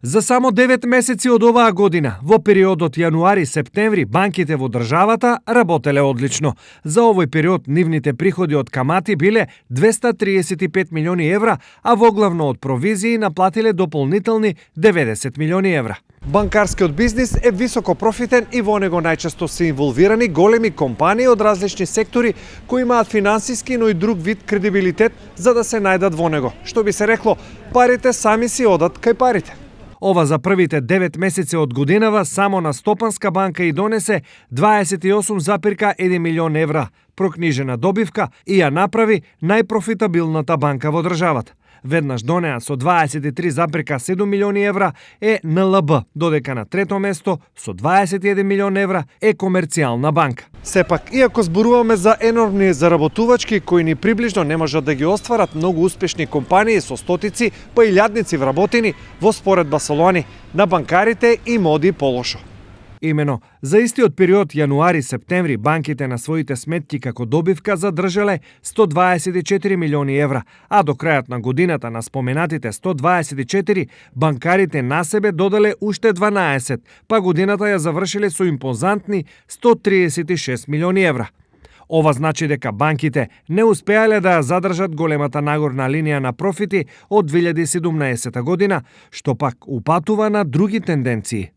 За само 9 месеци од оваа година, во периодот јануари-септември, банките во државата работеле одлично. За овој период нивните приходи од камати биле 235 милиони евра, а воглавно од провизии наплатиле дополнителни 90 милиони евра. Банкарскиот бизнис е високо профитен и во него најчесто се инволвирани големи компании од различни сектори кои имаат финансиски, но и друг вид кредибилитет за да се најдат во него. Што би се рекло, парите сами си одат кај парите. Ова за првите 9 месеци од годинава само на Стопанска банка и донесе 28,1 милион евра прокнижена добивка и ја направи најпрофитабилната банка во државата. Веднаш до неа со 23,7 милиони евра е НЛБ, додека на трето место со 21 милион евра е Комерцијална банка. Сепак, иако зборуваме за енормни заработувачки кои ни приближно не можат да ги остварат многу успешни компании со стотици па илјадници вработени, во споредба со лани на банкарите им оди полошо. Имено, за истиот период јануари-септември банките на своите сметки како добивка задржале 124 милиони евра, а до крајот на годината на споменатите 124 банкарите на себе додале уште 12, па годината ја завршиле со импозантни 136 милиони евра. Ова значи дека банките не успеале да ја задржат големата нагорна линија на профити од 2017 година, што пак упатува на други тенденции.